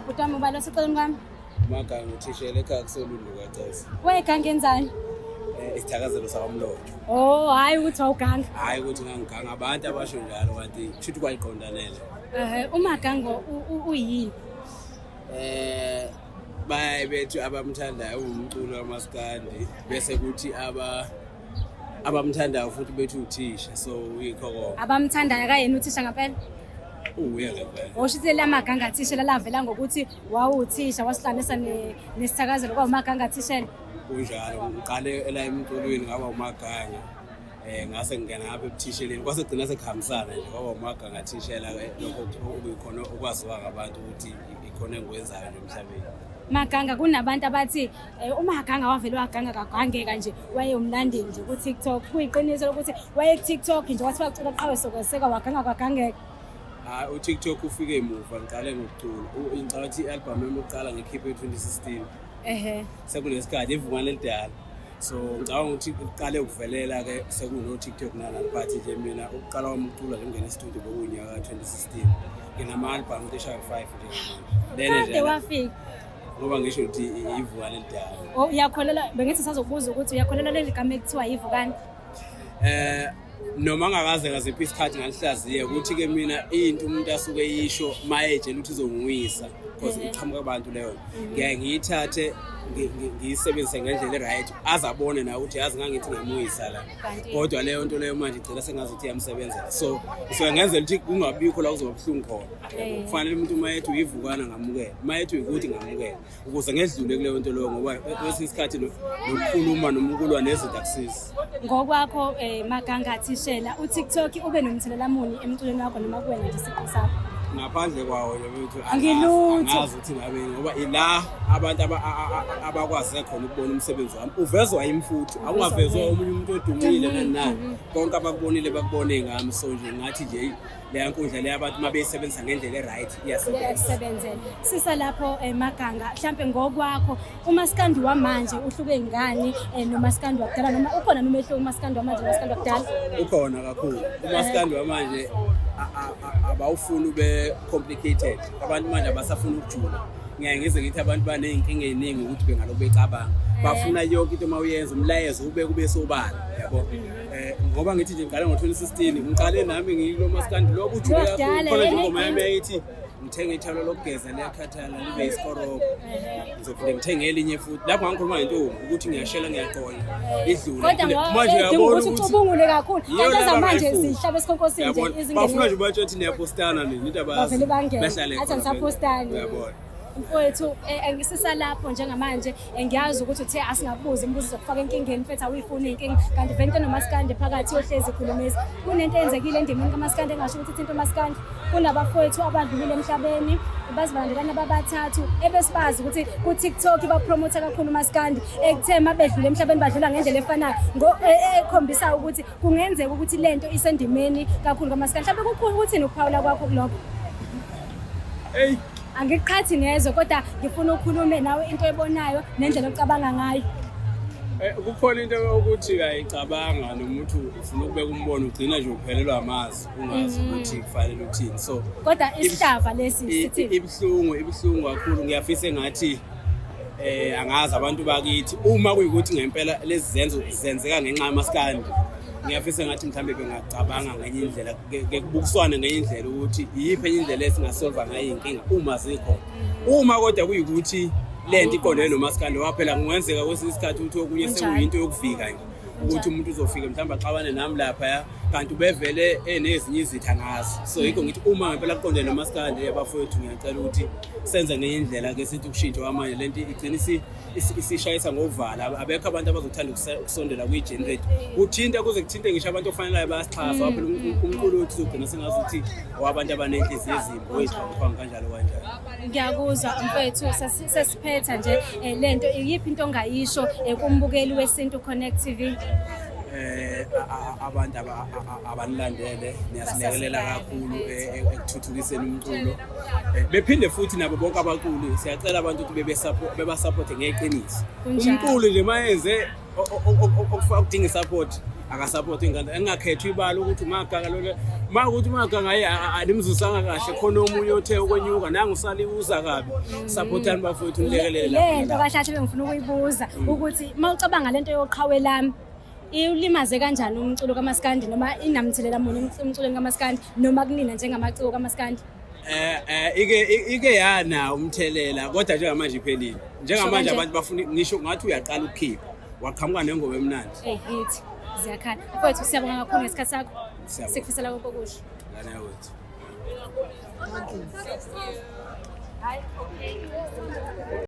Bhuti wami, ubani oseceleni kwami? Maganga, uthishela ekhaya kuseLundu kaCese. Wayeganga enzani? Isithakazelo sakwamlotho. Oh, hhayi ukuthi wawuganga. Hhayi ukuthi ngangiganga, abantu abasho njalo kanti kushuthi kwayiqondanele. Umagango uyini? Bayaye bethi abamthandayo uwumculo wamaskandi, bese kuthi abamthandayo futhi bethi uthisha, so yikho konke. Abamthandayo akayena uthisha ngempela? Uwuye ngempela. Osho ukuthi la maganga thishela lavela ngokuthi wawuthisha wasihlanganisa nesithakazelo kwawumaganga thishela. Kunjalo, ngiqale la emculweni ngaba umaganga. Ngase ngingena ngapha ebuthisheleni, kwase gcina sekuhambisana nje kwaba umaganga thishela, lokho okuyikhona okwaziwa ngabantu ukuthi ikhona engikwenzayo nje emhlabeni. Maganga, kunabantu abathi uMaganga wavele waganga kagangeka nje, wayewumlandeli nje ku-TikTok. Kuyiqiniso lokuthi waye ku-TikTok nje wathi wacula qhawe sokweseka waganga kwagangeka? Hayi, u-TikTok ufike emuva, ngiqale ngokucula. Ngicabanga ukuthi i-album yami yokuqala ngikhiphe 2016. Sekunesikhathi ivungane elidala. So ngicabanga ukuthi kuqale ukuvelela-ke sekuno-TikTok nalana, but nje mina ukuqala kwami ukucula nje ngingena e-studio bekuwunyaka ka-2016. Nginama-album cishe ayi-5 njengamanje. Lena Kade nje wafika. Ngoba ngisho ukuthi ivukane elidala. Oh, uyakholelwa, bengithi sazokubuza ukuthi uyakholelwa leli gama ekuthiwa ivukane? Noma ngakaze ngaziphi isikhathi ngalihlaziye ukuthi ke mina into umuntu asuke eyisho mayetshela ukuthi uzongiwisa, because iqhamuka kubantu leyo, ngiyaye ngiyithathe ngiyisebenzise ngendlela e-right, azabone nawe ukuthi yazi ngangithi ngiyamwisa la, kodwa leyo nto leyo manje igcina sengazuthi iyamsebenzela, so ngisuke ngenzela ukuthi kungabikho la kuzoba buhlungu khona. Kufanele umuntu uma ethi uyivukana ngamukele, uma ethi uyikuthi ngamukele, ukuze ngedlule kuleyo nto leyo, ngoba kwesinye isikhathi nokukhuluma noma ukulwa nezinto akusizi. Ngokwakho, Maganga thishela, uTikTok ube nomthelela muni emculweni wakho noma kuwena nje siqu sakho? Ngaphandle kwawo nje bethu Angilutho. angazi ukuthi ngabe, ngoba ila abantu abakwaze khona ukubona umsebenzi wami uvezwa yimi, futhi awungavezwa omunye umuntu odumile nani nani. Konke abakubonile bakubone ngami, so nje ngathi nje leya nkundla leya abantu uma beyisebenzisa ngendlela e-right iyasebenza. Iyakusebenzela. Sisa lapho, Maganga, mhlampe ngokwakho umaskandi wamanje uhluke ngani nomaskandi wakudala, noma ukhona noma umehluko umaskandi wamanje nomaskandi wakudala? Ukhona kakhulu. Umaskandi wamanje abawufuni ube complicated. Abantu manje abasafuni ukujula. Ngiyaye ngize ngithi abantu baney'nkinga ey'ningi ukuthi bengalokhu becabanga, bafuna yonke into uma uyenza umlayezo ube kube sobala, yabo. Ngoba ngithi nje ngiqale ngo-2016, ngiqale nami ngiyilo maskandi lokhu ujule kakhulu. Lokudala, Khona nje ingoma yami yayithi ngithenge ithawula lokugeza liyakhathala libe isikorobho, ngizophinde ngithenge elinye futhi. Lapho ngangikhuluma ngentombi ukuthi ngiyashela ngiyaqonya idlule. Kodwa Manje edinga uyabona ukuthi ukuthi ucubungule kakhulu. Yiyo Kanti le ezamanje abayifuni. zihlaba esikhonkosini nje Uyabona? izingene. Bafuna nje batsho ukuthi niyapostana nini into abazi. Bavele bangene. Behlale Athi khona anisapostani. vele. Uyabona. Mfowethu, ngisisalapho njengamanje, ngiyazi ukuthi uthe asingakubuzi imibuzo zokufaka enkingeni, mfethu awuyifuni inkinga, kanti vele into nomaskandi phakathi yohlezi ikhulumisa. Kunento eyenzekile endimeni kamaskandi engasho ukuthi ithinta umaskandi. Kunabafowethu abadlulile emhlabeni bazibalandelana babathathu ebesibazi ukuthi ku-TikTok bapromotha kakhulu umaskandi, ekuthe uma bedlula emhlabeni badlula ngendlela efanayo, ekhombisa ukuthi kungenzeka ukuthi lento isendimeni kakhulu kamaskandi. Mhlawumbe kukhulu ukuthini ukuphawula kwakho kulokho? Hey, Angikuqhathi nezwe, kodwa ngifuna ukhulume nawe into ebonayo nendlela ocabanga ngayo. Kukhona into yokuthi uyayicabanga noma uthi ufuna ukubeka umbono, ugcina nje uphelelwa amazwi ungazi ukuthi kufanele uthini, so Kodwa isihlava lesi sithini? Ibuhlungu, ibuhlungu kakhulu. Ngiyafisa engathi angazi abantu bakithi, uma kuyikuthi ngempela lezi zenzo zenzeka ngenxa yamaskandi, ngiyafisa ngathi mhlambe bengacabanga ngenye indlela, ke kubukiswane ngenye indlela ukuthi iyiphi enye indlela esingasolva ngayo iy'nkinga uma zikhona. Uma kodwa kuyikuthi le nto iqondene nomaskandi waphela, kungenzeka kwesinye isikhathi ukuthi okunye sekuyinto yokuvika nje, ukuthi umuntu uzofika mhlawumbe axabane nami laphaya kanti ubevele enezinye izitha ngazo. So yikho ngithi uma ngempela kuqondene nomaskandi, abafowethu, ngiyacela ukuthi senze ngenye indlela ke, sithi ukushintsha kwamanje. Le nto igcina isishayisa ngovala, abekho abantu abazothanda ukusondela kwi-generate, kuthinta kuze kuthinte ngisho abantu ofaneleyo bayasixhasa. Waphela umculo wethu uzogcina sengazuthi owabantu abanenhliziyo ezimbi, oyixhwanguxhwangu, kanjalo kanjalo. Ngiyakuzwa mfethu. Sesiphetha nje lento, iyiphi into ongayisho kumbukeli weSintu Connect TV? Abantu abanilandele, niyasilekelela kakhulu ekuthuthukiseni umculo. Bephinde futhi nabo bonke abaculi, siyacela abantu ukuthi bebasupporte ngeqiniso. Umculo nje mayenze okudinga i-support, akasupport ingane, engakhethwa ibala ukuthi umagaka lo. Uma ukuthi uMagangayi animzusanga kahle, khona omunye othe ukwenyuka nangu usalibuza kabi. Supportani bafowethu, nilekelele lapho Le nto nalapho. kahle kahle bengifuna ukuyibuza ukuthi uma ucabanga lento yoqhawe lami iwulimaze kanjani umculo kamaskandi noma inamthelela muni emculweni kamaskandi noma kunina njengamaciko kamaskandi? Ike yana umthelela, kodwa njengamanje iphelile. Njengamanje Sho kanje. abantu bafuna, ngisho ngathi uyaqala ukukhipha, waqhamuka nengoma emnandi. Ey, yithi ziyakhala. Mfowethu, siyabonga kakhulu ngesikhathi sakho. Siyabonga. Sikufisela konke okuhle. Ngane yakwethu. Hayi.